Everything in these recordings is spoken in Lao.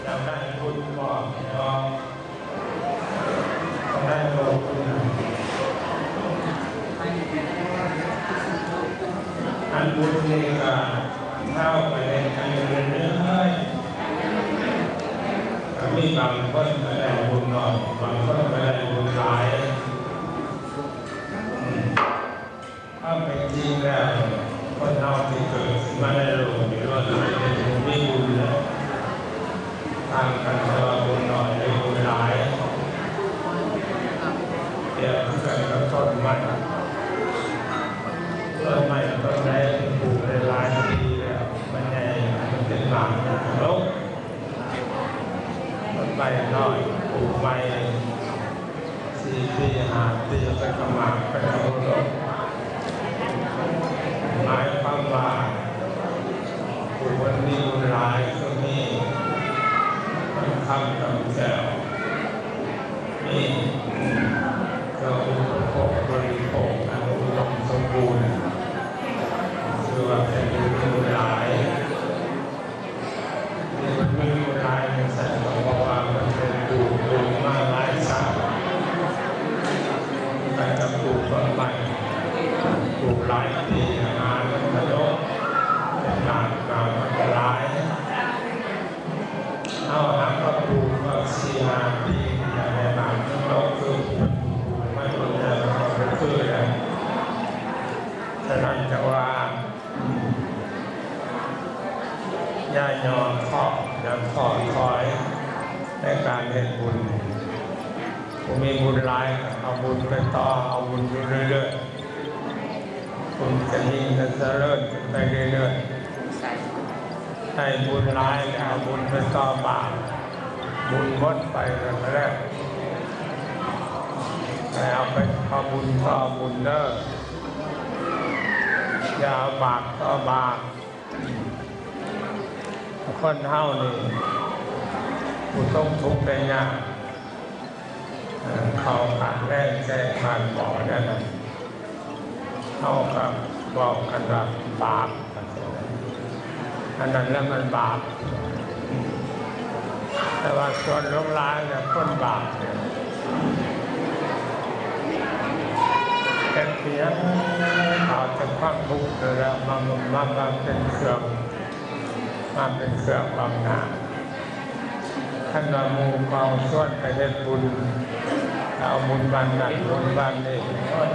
ຈຳໄດ້ບຸນບໍ່ພີ່ນ້ອງ? ຈຳໄດ້ບໍ່ບຸນ? ອັນບຸນນີ້ກະເຮົາກະເຮັດກັນຢູ່ເລື້ອຍໆ ກະມີບາງຄົນກະໄດ້ບຸນໜ້ອຍ ບາງຄົນກະໄດ້ບຸນຫຼາຍ. ຄວາມເປັນຈິງແລ້ວ ຄົນເຮົາທີ່ເກີດຂຶ້ນມາໃນໂລກນີ້ ລ້ວນແຕ່ເປັນຜູ້ມີບຸນເນາະ. ຕ່າງກັນແຕ່ວ່າບຸນໜ້ອຍ ຫຼື ບຸນຫຼາຍ. ປຽບຄືກັນກັບຕົ້ນໄມ້ ຕົ້ນໄມ້ຕົ້ນໃດ ປູກໄດ້ຫຼາຍປີແລ້ວ ມັນໃຫຍ່ ມັນເປັນໝາກ ມັນກະດົກ. ຕົ້ນໄມ້ນ້ອຍ ປູກໃໝ່ ສີ່ປີ ຫ້າປີ ເພິ່ນກະໝາກ ເພິ່ນກະບໍ່ດົກ. ໝາຍຄວາມວ່າ ຜູ້ຄົນມີບຸນຫຼາຍ ຄືມີເງິນຄຳກຳແກ້ວ ມີເຄື່ອງອຸປະໂພກບໍລິໂພກອັນອຸດົມສົມບູນ ຖືວ່າເປັນຜູ້ມີບຸນຫຼາຍ. ທີ່ເພິ່ນມີບຸນຫຼາຍຈັ່ງຊັ້ນ ກະເພາະວ່າເພິ່ນໄດ້ປູກບຸນມາຫຼາຍຊາດ ກະຈະປູກຕົ້ນໄມ້ ປູກຫຼາຍປີ ຫາມັນກະດົກ ເປັນໝາກ ໝາກມັນກະຫຼາຍ. ເຮົາຫາກມາປູກວ່າສີ່ຫ້າປີ ຢາກໃຫ້ໝາກມັນດົກ ຄືເພິ່ນປູກມາດົນແລ້ວ ມັນກະບໍ່ຄືແລ້ວ. ສະນັ້ນຈັ່ງວ່າ ຢ່າຫຍໍ້ທໍ້ ຢ່າທໍ້ຖອຍໃນການເຮັດບຸນ. ຜູ້ມີບຸນຫຼາຍກະເອົາບຸນໄປຕໍ່ ເອົາບຸນຢູ່ເລື້ອຍໆ ບຸນກະຍິ່ງຈະຈະເລີນຂຶ້ນໄປເລື້ອຍໆ. ໄດ້ບຸນຫຼາຍກະເອົາບຸນໄປຕໍ່ບາບ ບຸນໝົດໄປແລ້ວກະແລ້ວ ໃຫ້ເອົາໄປເອົາບຸນຕໍ່ບຸນເດີ. ຢ່າເອົາບາບຕໍ່ບາບ. ຄົນເຮົານີ້ ຜູ້ຕົກທຸກໄດ້ຍາກ ເອີ ເຂົ້າຂາດແລ້ງແຊງຂາດບໍ່ແນວນັ້ນ ເຮົາກະເວົ້າກັນວ່າບາບ ອັນນັ້ນແຫຼະມັນບາບ. ແຕ່ວ່າສ່ວນຫຼວງຫຼາຍແລ້ວຄົນບາບ ເຮັດພຽງເອົາແຕ່ຄວາມທຸກນີ້ແຫຼະ ມາ ມາ ມາເປັນເຄື່ອງ ມາເປັນເຄື່ອງບັງໜ້າ. ຄັນວ່າໝູ່ເກົ່າຊວນໄປເຮັດບຸນ ເອົາບຸນບ້ານນັ້ນບຸນບ້ານນີ້ ໂອ້ຍ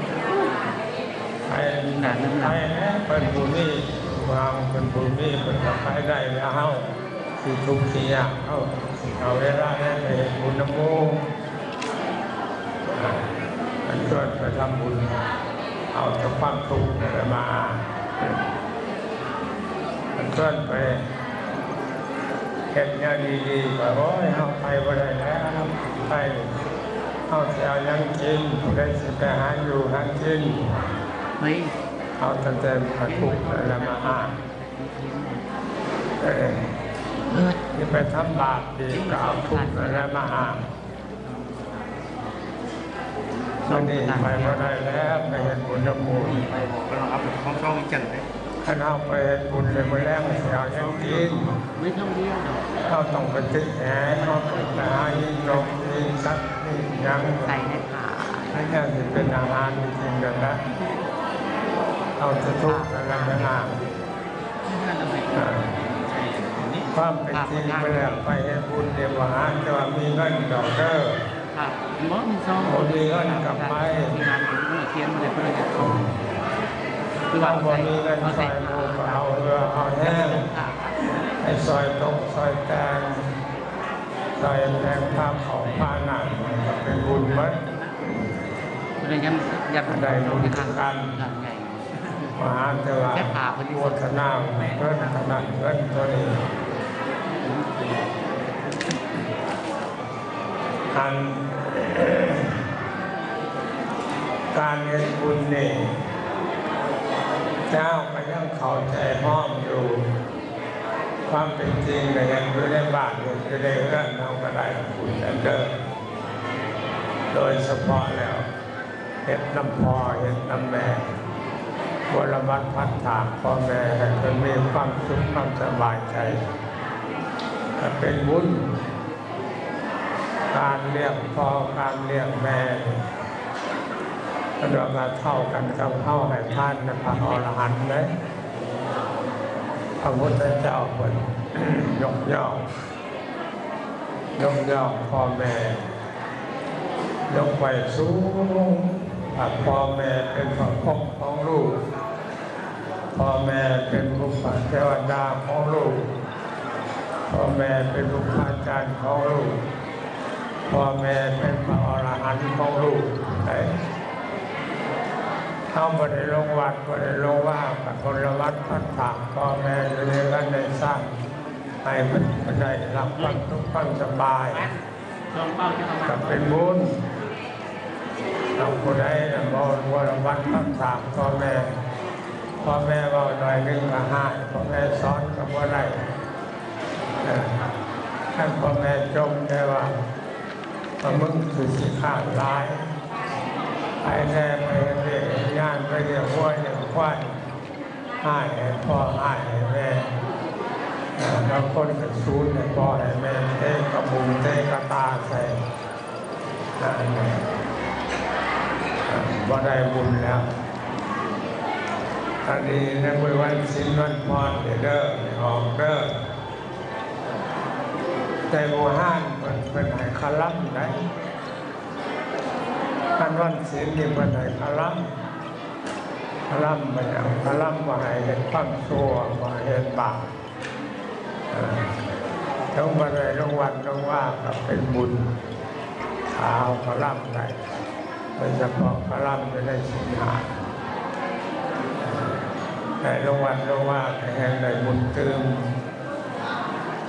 ໄປ ໄປແດ່ ເພິ່ນບໍ່ມີຫວັງ ເພິ່ນບໍ່ມີ ເພິ່ນກະໄປໄດ້ແລ້ວ ເຮົາຊິທຸກຊິຍາກ ເຮົາຊິເອົາເວລາໃດໄປເຮັດບຸນນຳໝູ່? ອາ ເພິ່ນຊວນໄປທຳບຸນ ເອົາແຕ່ຄວາມທຸກນີ້ແຫຼະມາ ເພິ່ນຊວນໄປເຮັດແນວດີໆ ກະ ໂອ້ຍ ເຮົາໄປບໍ່ໄດ້ແລ້ວ ໄປ ເຮົາຊິເອົາຫຍັງກິນ? ຜູ້ໃດຊິໄປຫາຢູ່ຫາກິນ? ເຮົາຕັ້ງແຕ່ມາທຸກແລ້ວມາອ້າງ ເອີ ຊິໄປທຳບາບອີກ ກະເອົາທຸກແລ້ວມາອ້າງ. ມື້ນີ້ໄປບໍ່ໄດ້ແລ້ວ ໄປເຮັດບຸນນຳໝູ່. ຄັນເຮົາໄປເຮັດບຸນແລ້ວ ມື້ແລງຊິເອົາຫຍັງກິນ? ເຮົາຕ້ອງໄປຕິດແຫ ເຮົາຕ້ອງໄປຫາກິນນົກກິນສັດກິນຫຍັງ ໃສ່ໃນຜ້າ ໃນນັ້ນຊິເປັນອາຫານກິນກັນນະ. ເຮົາຈະທຸກກັນນະ ອາ ຄວາມເປັນຈິງໄປແລ້ວ ໄປເຮັດບຸນນີ້ບໍ່ຫາແຕ່ວ່າມີເງິນດອກເດີ. ບໍ່ມີເງິນກະໄປ ເຮົາບໍ່ມີເງິນຊ່ອຍໝູ່ ກະເອົາເຫື່ອເອົາແຮງ ໄປຊ່ອຍຕົກຊ່ອຍແຕ່ງ ຊ່ອຍແຕ່ງພາເຂົ້າພານ້ຳ ມັນກະເປັນບຸນເບິດ ໄດ້ບຸນຄືກັນ. ມະຫາເຖລະ ໂມທະນາເງິນເທົ່ານັ້ນ ເງິນເທົ່ານີ້. ອັນ ການເຮັດບຸນນີ້ ເຈົ້າກະຍັງເຂົ້າໃຈຮ້ອມຢູ່. ຄວາມເປັນຈິງກະເຮັດຢູ່ໃນບ້ານ ເຮັດຢູ່ໃນເຮືອນເຮົາກະໄດ້ບຸນນັ້ນເດີ. ໂດຍສະເພາະແລ້ວ ເຮັດນຳພໍ່ເຮັດນຳແມ່ ບົວລະບັດພັດຖາກພໍ່ແມ່ ໃຫ້ເພິ່ນມີຄວາມສຸກຄວາມສະບາຍໃຈ ກ ເປັນບຸນ ການລ້ຽງພໍ່ ການລ້ຽງແມ່ ເພິ່ນວ່າກະເທົ່າກັນກັບເຮົາໃຫ້ທານໃນພະອໍລະຫັນເດ້. ພະພຸດທະເຈົ້າເພິ່ນຍົກຍ້ອງ ຍົກຍ້ອງພໍ່ແມ່ ຍົກໄວ້ສູງ ວ່າພໍ່ແມ່ເປັນພະພົມຂອງລູກ, ພໍ່ແມ່ເປັນບຸບພະເທວະດາຂອງລູກ, ພໍ່ແມ່ເປັນບຸບພາຈານຂອງລູກ, ພໍ່ແມ່ເປັນພະອໍລະຫັນຂອງລູກ. ເຮົາບໍ່ໄດ້ລົງວັດ ບໍ່ໄດ້ລົງວາ ກະພົນລະວັດພັດພາກພໍ່ແມ່ຢູ່ໃນເຮືອນໃນຊານ ໃຫ້ເພິ່ນໄດ້ຮັບຄວາມສຸກຄວາມສະບາຍ ກະເປັນບຸນ. ຖ້າຜູ້ໃດນະ ບໍ່ ບໍ່ລະວັດຄຳສາບພໍ່ແມ່ ພໍ່ແມ່ເວົ້າໜ້ອຍໜຶ່ງກະຮ້າຍ ພໍ່ແມ່ສອນກະບໍ່ໄດ້. ເອີ ຄັນພໍ່ແມ່ຈົ່ມແຕ່ວ່າ ວ່າ ມຶງຄືຂີ້ຄ້ານຫຼາຍ ໄປແດ່ ໄປເຮັດວຽກເຮັດງານ ໄປລ້ຽງງົວລ້ຽງຄວາຍ ຮ້າຍໃຫ້ພໍ່ ຮ້າຍໃຫ້ແມ່. ເອີ ບາງຄົນກະສູນໃຫ້ພໍ່ໃຫ້ແມ່ ເຕະກະບຸງເຕະກະຕາໃສ່ ບໍ່ໄດ້ບຸນແລ້ວ. ອັນນີ້ໃນມື້ວັນສິນວັນພອນນີ້ເດີ ອອກເດີ ແຕ່ບູຮານເພິ່ນ ເພິ່ນໃຫ້ຄະລຳໄດ໋. ຄັນວັນສິນນີ້ເພິ່ນໃຫ້ຄະລຳ ຄະລຳເປັນຫຍັງ? ຄະລຳບໍ່ໃຫ້ເຮັດຄວາມຊົ່ວ ບໍ່ໃຫ້ເຮັດບາບ. ເອີ ເຖິງບໍ່ໄດ້ລົງວັດລົງວາກະເປັນບຸນ ຖ້າເຮົາຄະລຳໄດ້ ໂດຍສະເພາະຄະລຳຢູ່ໃນສິນຫ້າ ໄດ້ລົງວັດລົງວາກະແຮ່ງໄດ້ບຸນຕື່ມ.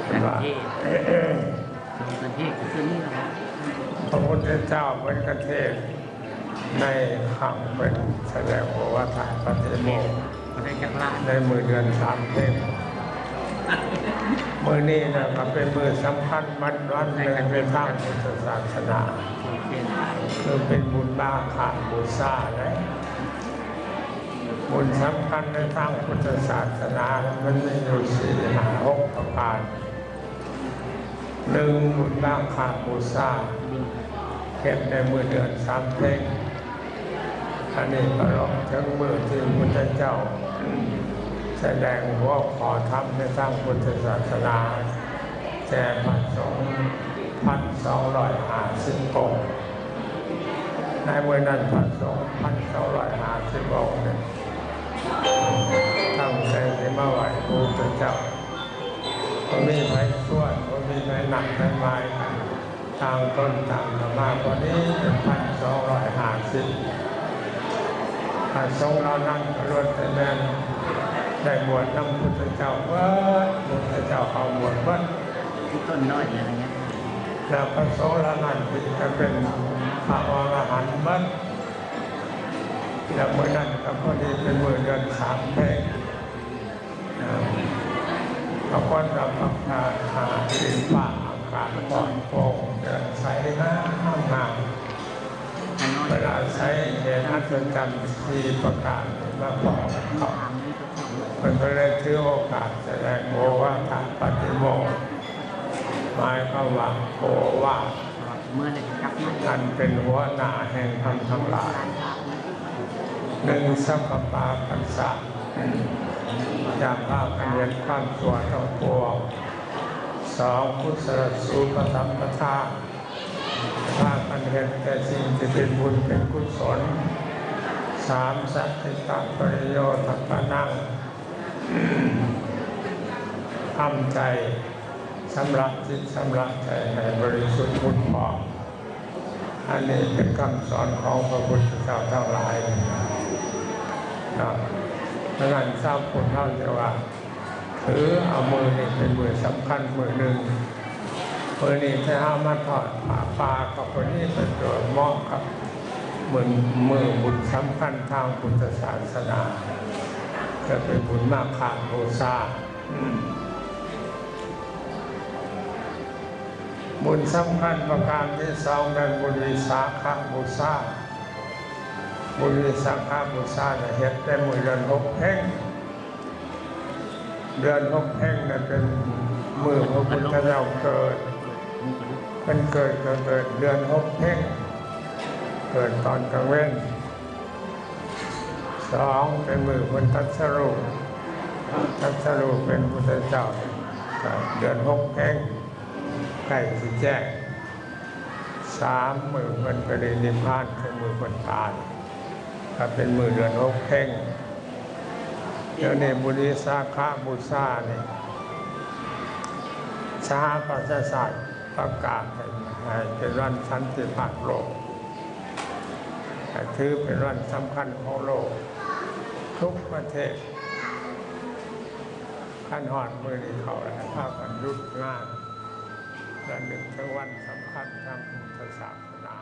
ເຫັນວ່າ ພະພຸດທະເຈົ້າເພິ່ນກະເທດ ໃນຄັ້ງເພິ່ນສະແດງໂອວາທະປະຕິໂມກໃນມື້ເດືອນສາມເພັງ ມື້ນີ້ນະກະເປັນມື້ສຳຄັນວັນ ວັນໜຶ່ງໃນທາງພຸດທະສາສະໜາ ຄືເປັນບຸນມາຄະບູຊາເດ້. ບຸນສຳຄັນໃນທາງພຸດທະສາສະໜາມັນມີຢູ່ສີ່ຫ້າຫົກປະການ. ໜຶ່ງ ບຸນມາຄະບູຊາ ເຮັດໃນມື້ເດືອນສາມເພັງ. ອັນນີ້ປະລອງເຖິງມື້ທີ່ພະພຸດທະເຈົ້າສະແດງຫົວຂໍ້ທຳໃນທາງພຸດທະສາສະໜາແກ່ພະສົງພັນສອງຮ້ອຍຫ້າສິບອົງ. ໃນມື້ນັ້ນພະສົງພັນສອງຮ້ອຍຫ້າສິບອົງນີ້ ຕັ້ງໃຈຊິມາໄຫວ້ພະພຸດທະເຈົ້າ ບໍ່ມີໃຜຊວນ ບໍ່ມີໃຜນັດໃຜໝາຍກັນ ຕ່າງຄົນຕ່າງກະມາ ພໍດີເປັນພັນສອງຮ້ອຍຫ້າສິບ. ພະສົງເຫຼົ່ານັ້ນກະລ້ວນແຕ່ແມ່ນໄດ້ບວດນຳພຸດທະເຈົ້າເບິດ ພຸດທະເຈົ້າເຂົ້າບວດເບິດ ຄືຕົ້ນນ້ອຍນີ້ແຫຼະ. ແລ້ວພະສົງເຫຼົ່ານັ້ນກະເປັນພະອໍລະຫັນເບິດ. ແລ້ວມື້ນັ້ນກະພໍດີເປັນມື້ເດືອນສາມເພັງ. ເອີ ເຂົາຄວນກັບພັກການຫາດິນຟ້າອາກາດປອດໂປ່ງ ເດືອນໃສງາມງາມ. ເພິ່ນອາໄສເຫດອັດສະຈັນສີ່ປະການມາພ້ອມກັນເຂົ້າ ເພິ່ນກະເລີຍຖືໂອກາດສະແດງໂອວາທະປະຕິໂມກ ໝາຍຄວາມວ່າໂອວາດ ອັນເປັນຫົວໜ້າແຫ່ງທຳທັງຫຼາຍ. ໜຶ່ງ ສັບພະປາປັດສະ ຢ່າພາກັນເຮັດຄວາມຊົ່ວທັງປວງ. ສອງ ກຸສະລະສູປະທຳປະທາ ພາກັນເຮັດແຕ່ສິ່ງທີ່ເປັນບຸນເປັນກຸສົນ. ສາມ ສັດທິຕະປະລິໂຍທະປະນັງ ທຳໃຈ ຊຳລະຈິດຊຳລະໃຈໃຫ້ບໍລິສຸດຜຸດຜ່ອງ. ອັນນີ້ເປັນຄຳສອນຂອງພະພຸດທະເຈົ້າທັງຫຼາຍເນາະ. ສະນັ້ນຊາວພຸດເຮົາຈຶ່ງວ່າ ຖືເອົາມື້ນີ້ເປັນມື້ສຳຄັນມື້ໜຶ່ງ. ມື້ນີ້ທີ່ເຮົາມາທອດຜ້າປ່າ ກະພໍດີເປັນຕົວເໝາະກັບມື້ ມື້ບຸນສຳຄັນທາງພຸດທະສາສະໜາ ກະເປັນບຸນມາຄະບູຊາ. ບຸນສຳຄັນປະການທີສອງແມ່ນບຸນວິສາຂະບູຊາ. ບຸນວິສາຂະບູຊານະເຮັດແຕ່ມື້ເດືອນຫົກເພັງ. ເດືອນຫົກເພັງນະເປັນ ມື້ພະພຸດທະເຈົ້າເກີດ ເພິ່ນເກີດກໍເກີດເດືອນຫົກເພັງ ເກີດຕອນກາງເວັນ. ສອງ ເປັນມື້ເພິ່ນຕັດສະຮູ້ ຕັດສະຮູ້ເປັນພຸດທະເຈົ້າ ກໍເດືອນຫົກເພັງ ໃກ້ຊິແຈ້ງ. ສາມ ມື້ເພິ່ນປະລິນິບພານ ຄືມື້ເພິ່ນຕາຍ ກໍເປັນມື້ເດືອນຫົກເພັງ. ດຽວນີ້ບຸນວິສາຂະບູຊານີ້ ສະຫະປະຊາຊາດປະກາດໃຫ້ ໃຫ້ເປັນວັນສັນຕິພາບໂລກ ໃຫ້ຖືເປັນວັນສຳຄັນຂອງໂລກ ທຸກປະເທດ. ຄັນຮອດມື້ນີ້ເຂົ້າແລ້ວ ໃຫ້ພາກັນຢຸດງານ ລະນຶກເຖິງວັນສຳຄັນທາງພຸດທະສາສະໜາ.